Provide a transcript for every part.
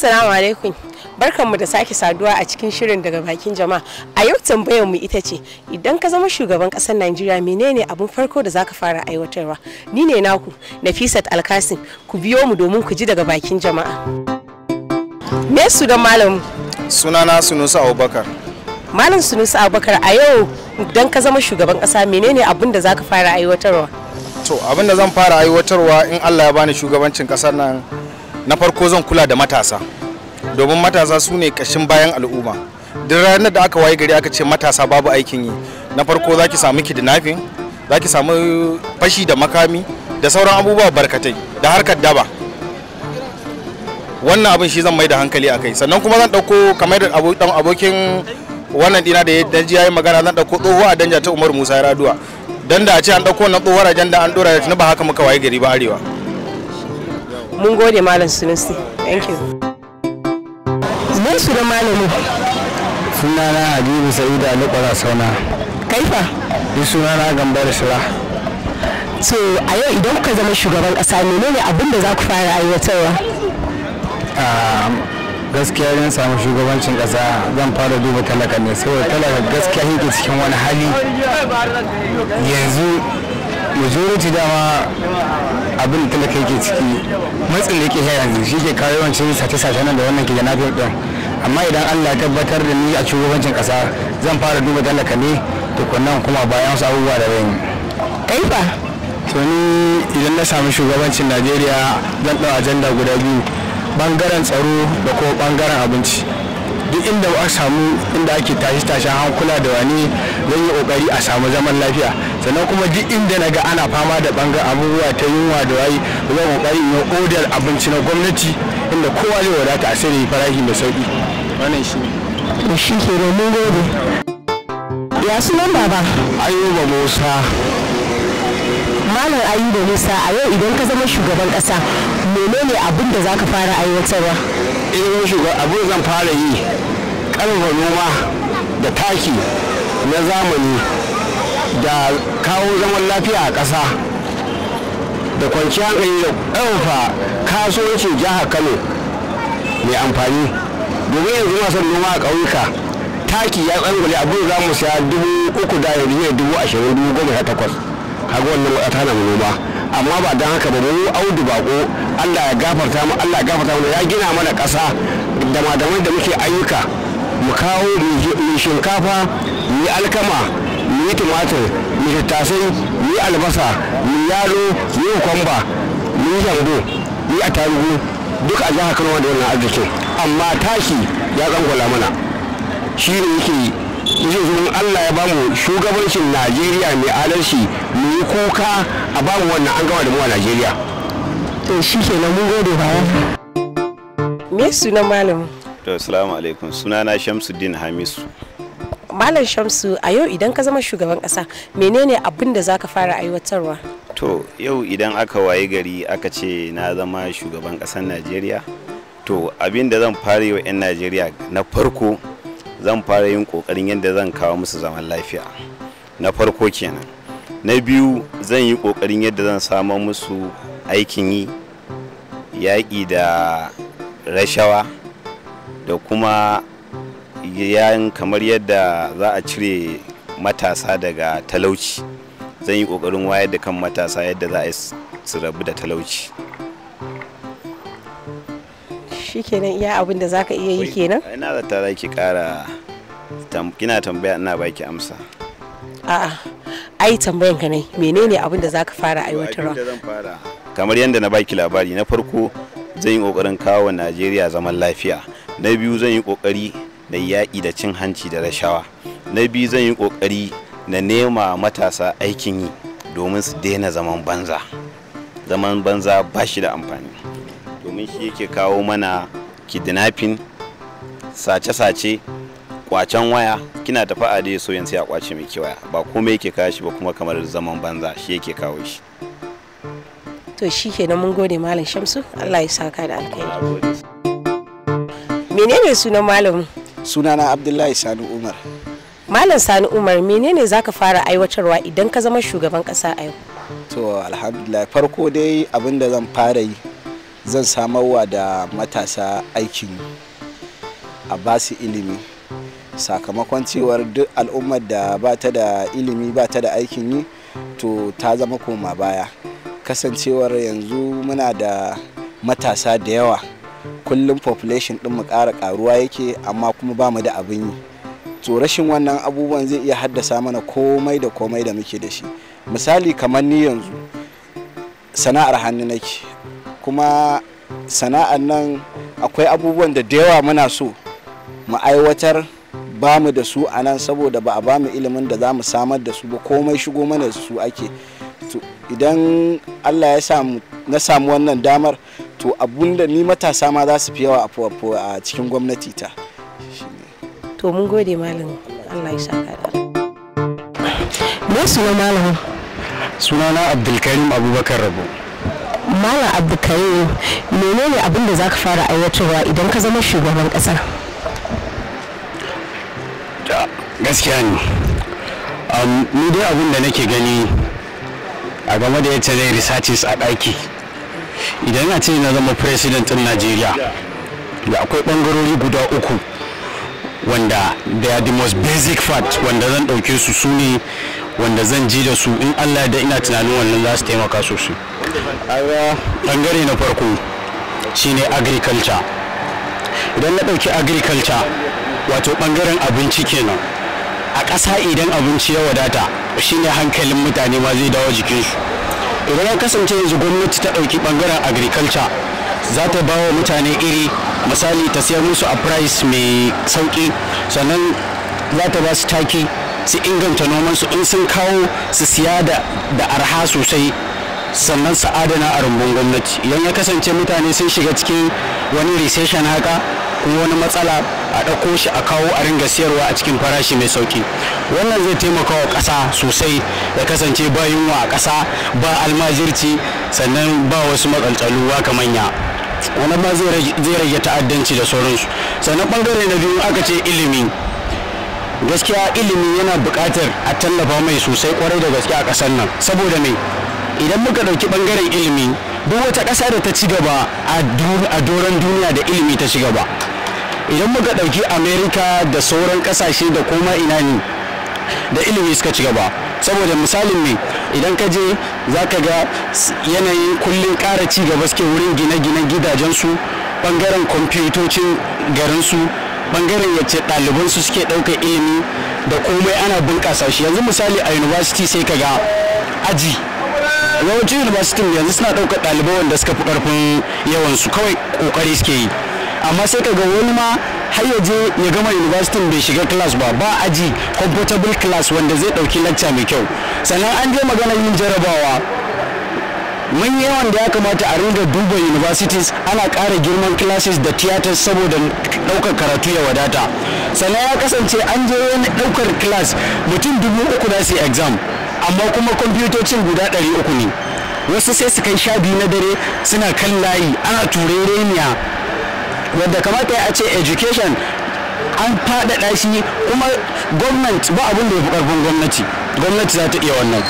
Assalamu alaikum. Barkanmu da sake saduwa a cikin shirin Daga Bakin Jama'a. A yau tambayar mu ita ce, idan ka zama shugaban kasar Najeriya, menene abun farko da zaka fara aiwatarwa? Ni ne naku Nafisat Alkasim. Ku biyo mu domin ku ji daga bakin jama'a. Me sunan malamu? Sunana Sunusi Abubakar. Malam Sunusi Abubakar, a yau idan ka zama shugaban kasa, menene abun da zaka fara aiwatarwa? To, abin da zan fara aiwatarwa in Allah ya bani shugabancin kasar nan, na farko zan kula da matasa. Domin matasa su ne kashin bayan al'umma. Duk ranar da aka waye gari aka ce matasa babu aikin yi, na farko za ki samu kidnapping, za ki samu fashi da makami da sauran abubuwa barkatai da harkar daba. Wannan abin shi zan mai da hankali a kai. Sannan kuma zan ɗauko, kamar da abokin wannan dina da ya ji ya yi magana, zan ɗauko tsohuwa ajanda ta Umaru Musa Yar'adua. Dan da a ce an ɗauko wannan tsohuwar ajanda an ɗora da tuni ba haka muka waye gari ba arewa. Mun gode, Malam Sunusi. Thank you. Me sunan malamin? Sunana Habibu Sa'idu Ali Kwara Sauna. Kaifa? Ni sunana Gambar Sura. To, a yau idan kuka zama shugaban kasa, menene abin da za ku fara aiwatarwa? Gaskiya zan samu shugabancin kasa, zan fara duba talaka ne, saboda talaka gaskiya yake cikin wani hali yanzu. Majority dama abin da talaka yake ciki, matsin da yake sha yanzu, shi ke kawo yawancin sace-sace nan da wannan ke da din. Amma idan Allah ya tabbatar da ni a shugabancin kasa, zan fara duba talaka ne tukunnan, kuma bayan wasu abubuwa da zan yi. Kaifa? To, ni idan na samu shugabancin Najeriya, zan ɗau ajanda guda biyu: bangaren tsaro da kuma bangaren abinci. Duk inda aka samu inda ake tashi tashen hankula da wani, zan yi kokari a samu zaman lafiya. Sannan kuma duk inda na ga ana fama da bangaren abubuwa ta yunwa da wayi, zan kokari in yi odar abinci na gwamnati inda kowa zai wadata, a sai farashi mai sauki. Wannan shi. To, shi ke, mun gode. Ya sunan baba? Ayuba Musa. Malam Ayuba Musa, a yau idan ka zama shugaban kasa, menene abin da zaka fara aiwatarwa? Idan shugaban, abin zan fara yi, karfafa noma da taki na zamani da kawo zaman lafiya a ƙasa da kwanciyar hankali da ƙarfafa kasuwancin jihar Kano mai amfani, domin yanzu masu noma a ƙauyuka, taki ya tsangwale, abin za mu saya 3000 da yanzu ne 20,000, 18,000. Kaga wannan wata na mu noma. Amma ba don haka ba, mu Audu Bako, Allah ya gafarta mu, Allah ya gafarta mu, ya gina mana ƙasa da madamai da muke ayyuka, mu kawo mu shinkafa, mu yi alkama, mu yi tumatir, mu yi tattasai, mu yi albasa, mu yi yalo, mu yi kwamba, mu yi jambo, mu yi attarugu, duk a jihar Kano da wannan arzikin. Amma taki ya tsangwala mana. Shi ne yake zai zo, Allah ya bamu shugabancin Najeriya mai adalci, mu yi kuka a bamu wannan, an gama da mu a Najeriya. To, shi ke, mun gode baba. Me sunan malamin? To, assalamu alaikum. Sunana Shamsuddin Hamisu. Malam Shamsu, a yau idan ka zama shugaban kasa, menene abin da zaka fara aiwatarwa? To, yau idan aka waye gari aka ce na zama shugaban kasar Najeriya, to abin da zan fara yi wa 'yan Najeriya na farko, zan fara yin kokarin yadda zan kawo musu zaman lafiya. Na farko kenan. Na biyu, zan yi kokarin yadda zan samar musu aikin yi, yaƙi da rashawa, da kuma yan kamar yadda za a cire matasa daga talauci. Zan yi kokarin wayar da kan matasa yadda za a yi su rabu da talauci. Shikenan, iya abin da zaka iya yi kenan? Ina zata za ki kara kina tambaya, ina baki amsa. A'a, ai tambayan ka ne, menene abin da zaka fara aiwatarwa? Abin da zan fara, kamar yadda na baki labari, na farko zan yi kokarin kawo Najeriya zaman lafiya. Na biyu, zan yi kokari na yaƙi da cin hanci da rashawa. Na biyu, zan yi kokari na nema matasa aikin yi domin su daina zaman banza. Zaman banza ba shi da amfani, domin shi yake kawo mana kidnapping, sace-sace, kwacen waya. Kina tafi a dai so yanzu ya kwace miki waya. Ba komai yake kawo shi ba kuma kamar zaman banza, shi yake kawo shi. To, shi kenan, mun gode, Malam Shamsu. Allah ya saka da alkhairi. Menene sunan malamin? Sunana Abdullahi Sani Umar. Malam Sani Umar, menene zaka fara aiwatarwa idan ka zama shugaban kasa a yau? To, alhamdulillah, farko dai abin da zan fara yi, Zan samarwa da matasa aikin yi, a ba su ilimi, sakamakon cewar duk al'ummar da ba ta da ilimi, ba ta da aikin yi, to ta zama koma baya. Kasancewar yanzu muna da matasa da yawa, kullum population ɗin mu ƙara ƙaruwa yake, amma kuma ba mu da abin yi. To rashin wannan abubuwan zai iya haddasa mana komai da komai da muke da shi. Misali, kamar ni yanzu sana'ar hannu nake, kuma sana'ar nan akwai abubuwan da yawa muna so mu aiwatar, ba mu da su a nan saboda ba a ba mu ilimin da za mu samar da su ba. Komai shigo mana da su ake. To idan Allah ya samu na samu wannan damar, to abunda ni matasa ma za su fi yawa a cikin gwamnati ta. To mun gode, malam, Allah ya saka da. Me sunan malamin? Sunana Abdulkarim Abubakar Rabo. Malam Abdulkarim, menene abin da zaka fara aiwatarwa idan ka zama shugaban kasa? Gaskiya ne, ni dai abin da nake gani a game da yadda zai researches a ɗaki, idan a ce na zama president ɗin Najeriya, da akwai ɓangarori guda uku wanda they are the most basic fact wanda zan ɗauke su, su ne wanda zan ji da su. In Allah da ina tunanin wannan za su taimaka sosai. Ɓangare na farko shine agriculture. Idan na ɗauki agriculture, wato ɓangaren abinci kenan, a ƙasa idan abinci ya wadata, shine hankalin mutane ma zai dawo jikinsu. Idan ya kasance yanzu gwamnati ta ɗauki ɓangaren agriculture, za ta ba wa mutane iri, misali ta siyar musu a price mai sauƙi, sannan za ta ba su taki su inganta nomansu, in sun kawo su siya da arha sosai, sannan su adana a rumbun gwamnati. Idan ya kasance mutane sun shiga cikin wani recession haka ko wani matsala, a ɗauko shi a kawo a ringa siyarwa a cikin farashi mai sauki. Wannan zai taimaka wa ƙasa sosai, ya kasance ba yunwa a ƙasa, ba almajirci, sannan ba wasu matsaltsalu haka manya. Wannan ma zai rage ta'addanci da sauransu. Sannan ɓangare na biyu aka ce ilimi. Gaskiya ilimi yana buƙatar a tallafa mai sosai kwarai da gaske a ƙasar nan, saboda mai idan muka ɗauki ɓangaren ilimi, duk wata ƙasa da ta ci gaba a doron duniya da ilimi ta ci gaba. Idan muka ɗauki America da sauran ƙasashe da koma ina ne, da ilimi suka ci gaba. Saboda misalin me, idan ka je za ka ga yanayin kullum ƙara ci gaba suke wurin gine-ginen gidajensu, ɓangaren kwamfutocin garinsu, ɓangaren yace ɗalibansu suke ɗaukar ilimi da komai ana bunƙasa shi. Yanzu misali a university sai ka ga aji, yawancin university yanzu suna ɗaukar ɗalibai wanda suka fi ƙarfin yawansu, kawai ƙoƙari suke yi. Amma sai ka ga wani ma har ya je ya gama university bai shiga class ba, ba aji comfortable class wanda zai ɗauki lecture mai kyau. Sannan an je maganar yin jarabawa, mun yawan da ya kamata a ringa duba universities ana ƙara girman classes da theaters saboda ɗaukar karatu ya wadata. Sannan ya kasance an je wani ɗaukar class, mutum 3000 za su yi exam, amma kuma kwamfutocin guda 300 ne. Wasu sai su kai 12 na dare suna kan layi ana turereniya, wadda kamata ya ce education an faɗaɗa shi. Kuma gwamnati ba abin da ya fi ƙarfin gwamnati, gwamnati za ta iya wannan.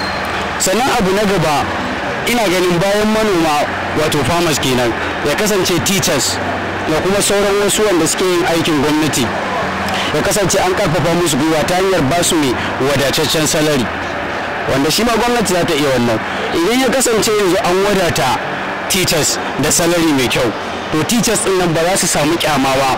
Sannan abu na gaba, ina ganin bayan manoma, wato farmers kenan, ya kasance teachers da kuma sauran wasu wanda suke yin aikin gwamnati, ya kasance an karfafa musu gwiwa ta hanyar ba su mai wadataccen salary, wanda shi ma gwamnati za ta iya wannan. Idan ya kasance yanzu an wadata teachers da salary mai kyau, to teachers din nan ba za su samu kyama ba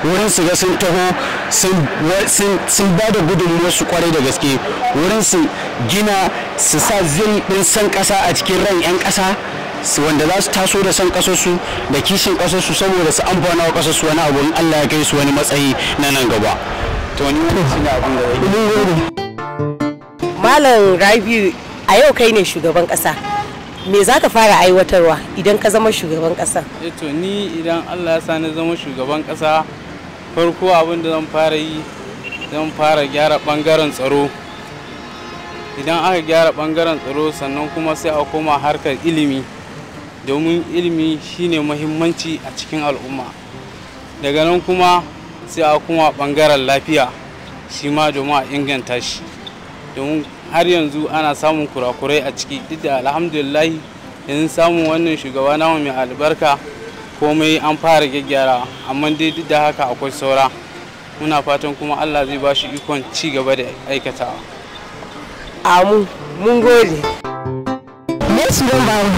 wurin su ga sun taho sun ba da gudunmuwar su kwarai da gaske wurin su gina, su sa zeal din san kasa a cikin ran 'yan kasa, wanda za su taso da san kasarsu da kishin kasarsu, saboda su amfana wa kasarsu wani abu in Allah ya kai su wani matsayi na nan gaba. To ni wannan shine abin da zai Malam Rabiu, a yau kai ne shugaban kasa, me za ka fara aiwatarwa idan ka zama shugaban kasa? To ni idan Allah ya sa na zama shugaban kasa, farko abin da zan fara yi, zan fara gyara bangaren tsaro. Idan aka gyara bangaren tsaro, sannan kuma sai a koma harkar ilimi, domin ilimi shine muhimmanci a cikin al'umma. Daga nan kuma sai a koma bangaren lafiya shi ma, domin a inganta shi, domin har yanzu ana samun kurakurai a ciki, duk da alhamdulillahi Yanzu samun wannan shugaba namu mai albarka, komai an fara gyaggyara, amma dai duk da haka akwai saura. Muna fatan kuma Allah zai ba shi ikon ci gaba da aikatawa. Amu, mun gode. Me sunan baba?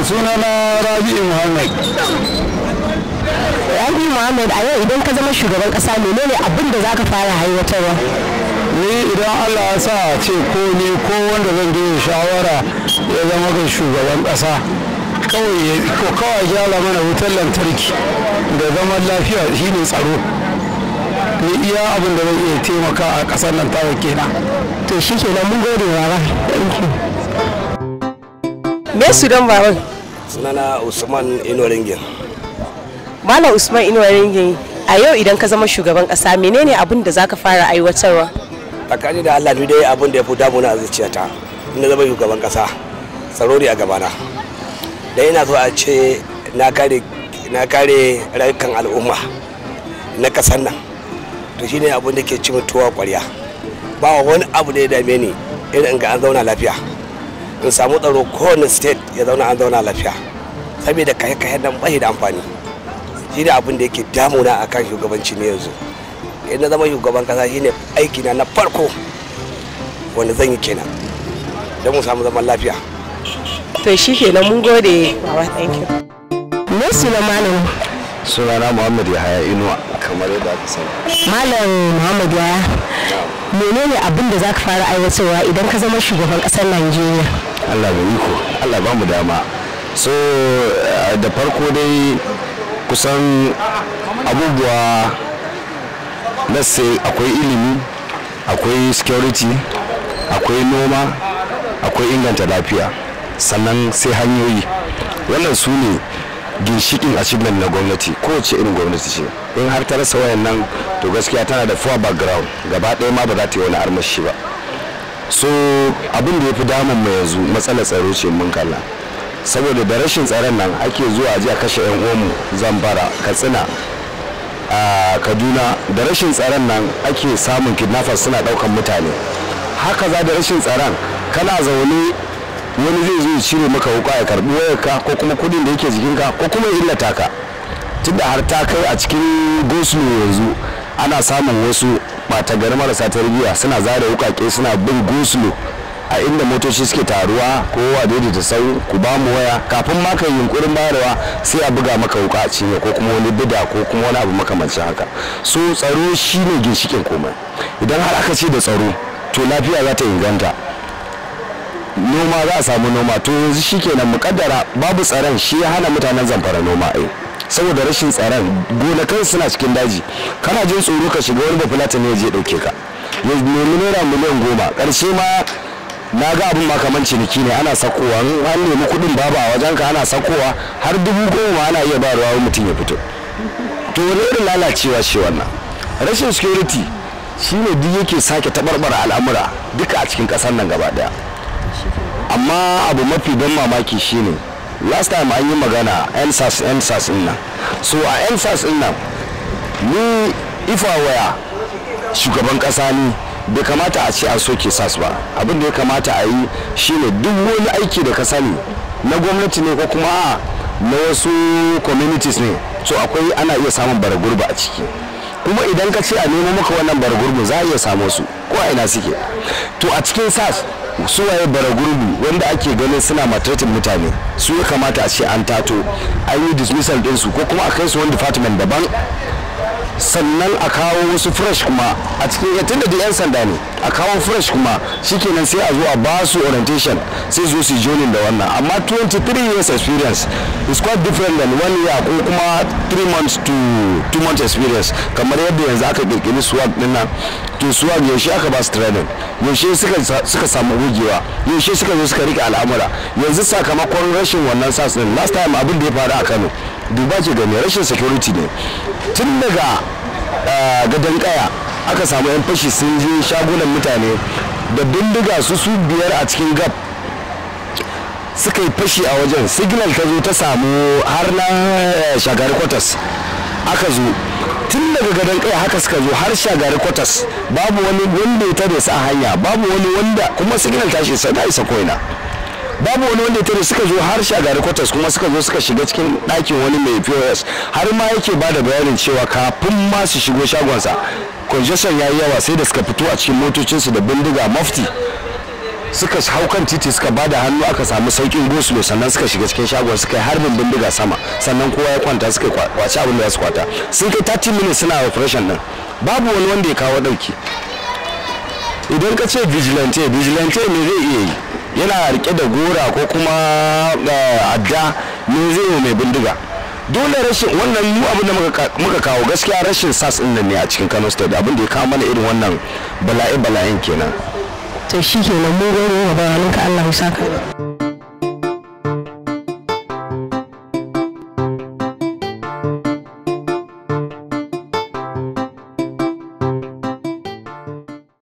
Sunana Rabi'u Muhammad. Rabi'u Muhammad, a yau idan ka zama shugaban kasa, menene abin da zaka fara aiwatarwa? Ni idan Allah ya sa ce ko ni ko wanda zan je shawara ya zama ga shugaban kasa, kawai ko kawai gyara mana wutar lantarki da zaman lafiya, shine tsaro. Ni iya abin da zan iya taimaka a kasar nan tawa kenan. To shikenan, mun gode baba. Thank you. Me sunan baban? Sunana Usman Inoringin. Malam Usman Inoringin, a yau idan ka zama shugaban kasa, menene abin da zaka fara aiwatarwa? Tsakani da Allah, ni dai abin da ya fi damuna a zuciyata in na zama shugaban kasa, tsaro ne a gabana. Da ina so a ce na kare rayukan al'umma na kasar nan. To shine abin da ke ci tuwa kwarya. Ba wani abu da ya dame ni irin ga an zauna lafiya, in samu tsaro, kowane state ya zauna an zauna lafiya, saboda kaye-kayen nan bai da amfani. Shi ne abin da yake damuna a kan shugabanci ne yanzu. In na zama shugaban kasa, shine aikina na farko wanda zan yi kenan, don mu samu zaman lafiya. To shi kenan, mun gode baba. Thank you. Me sunan malam? Sunana Muhammad Yahaya Inuwa, kamar yadda aka sani. Malam Muhammad Yahaya, menene abin da zaka fara aiwatarwa idan ka zama shugaban kasar Najeriya? Allah bai iko, Allah ba mu dama. So da farko dai kusan abubuwa, let's say akwai ilimi, akwai security, akwai noma, akwai inganta lafiya, sannan sai hanyoyi. Wannan su ne ginshikin achievement na gwamnati, kowace irin gwamnati ce. In har ta rasa wayannan, to gaskiya tana da poor background gaba ɗaya ma, ba za ta yi wani armashi ba. So abin da ya fi damun mu yanzu matsalar tsaro ce. Mun kalla, saboda da rashin tsaron nan ake zuwa a kashe yan uwanmu, Zamfara, Katsina, a Kaduna. Da rashin tsaron nan ake samun kidnappers suna daukan mutane. Haka za da rashin tsaron kana zaune wani zai zo ya cire maka wuka ya karbi wayarka ko kuma kudin da yake jikinka ko kuma ya illata ka, tunda har ta kai a cikin go-slow yanzu ana samun wasu ɓata gari marasa tarbiyya suna zare wukake suna bin go-slow a inda motoci suke taruwa ko a daidaita sau, ku ba mu waya. Kafin ma ka yi yunkurin bayarwa, sai a buga maka wuka a cinye ko kuma wani bida ko kuma wani abu makamancin haka. So tsaro shine ginshikin komai. Idan har aka ce da tsaro, to lafiya za ta inganta, noma za a samu noma. To yanzu shikenan, mukaddara babu tsaron shi ya hana mutanen Zamfara noma ai, saboda rashin tsaron gonakan suna cikin daji, kana jin tsoro ka shiga, wani bafulatani ya je dauke ka ya nemi naira miliyan 10. Karshe ma na ga abin ma kaman ciniki ne, ana sakowa. In an nemi kuɗin babu a wajen ka, ana sakowa har 10,000 ana iya bayarwa mutum ya fito. To wani irin lalacewa ce wannan? Rashin security shine duk yake sake taɓarɓara al'amura duka a cikin ƙasar nan gaba ɗaya. Amma abu mafi ban mamaki shine last time an yi magana EndSARS, EndSARS din nan. So a EndSARS din nan, ni if I were shugaban kasa ne, bai kamata a ce an soke SARS ba. Abin da ya kamata a yi shine duk wani aiki da ka sani na gwamnati ne ko kuma a na wasu communities ne, so akwai ana iya samun baragurba a ciki. Kuma idan ka ce a nemo maka wannan baragurbu, za a iya samu su ko a ina suke. To a cikin SARS, su waye baragurbu wanda ake ganin suna maltreating mutane? Su ya kamata a ce an tato, an yi dismissal ɗinsu ko kuma a kai su wani department daban, sannan a kawo wasu fresh kuma a cikin ya, tunda da 'yan sanda ne, a kawo fresh kuma. Shikenan, sai a zo a ba su orientation, sai zo su joining da wannan. Amma 23 years experience is quite different than one year ko kuma 3 months to 2 months experience, kamar yadda yanzu aka kirkiri SWAT din nan. To SWAT, yaushe aka ba su training? Yaushe suka samu gogewa? Yaushe suka zo suka rike al'amura? Yanzu sakamakon rashin wannan SARS din, last time abin da ya faru a Kano, duba ke gani, rashin security ne. Tun daga Gadon Kaya aka samu 'yan fashi sun je shagunan mutane da bindiga, su su biyar a cikin gab suka yi fashi a wajen. Signal ta zo ta samu har na Shagari Quarters aka zo. Tun daga Gadon Kaya haka suka zo har Shagari Quarters, babu wani wanda ya tare su a hanya, babu wani wanda kuma signal ta shi ta isa koina. Babu wani wanda ya tare. Suka zo har Shagari quarters, kuma suka zo suka shiga cikin ɗakin wani mai POS, har ma yake ba da bayanin cewa kafin ma su shigo shagonsa, congestion ya yi yawa, sai da suka fito a cikin motocinsu da bindiga mafti, suka hau kan titi, suka ba da hannu, aka samu saukin go-slow, sannan suka shiga cikin shagon, suka yi harbin bindiga sama, sannan kowa ya kwanta, suka kwaci abin da za su kwata. Sun kai 30 minutes suna operation din, babu wani wanda ya kawo dauki. Idan ka ce vigilante, vigilante me zai iya yi? Yana rike da gora ko kuma adda, me zai yi mai bindiga? Dole rashin wannan, mu abin da muka kawo gaskiya, rashin SARS din nan ne a cikin Kano State, abin da ya kawo mana irin wannan bala'i bala'in kenan. To shi kenan, mun gode wa bayananka, Allah ya saka.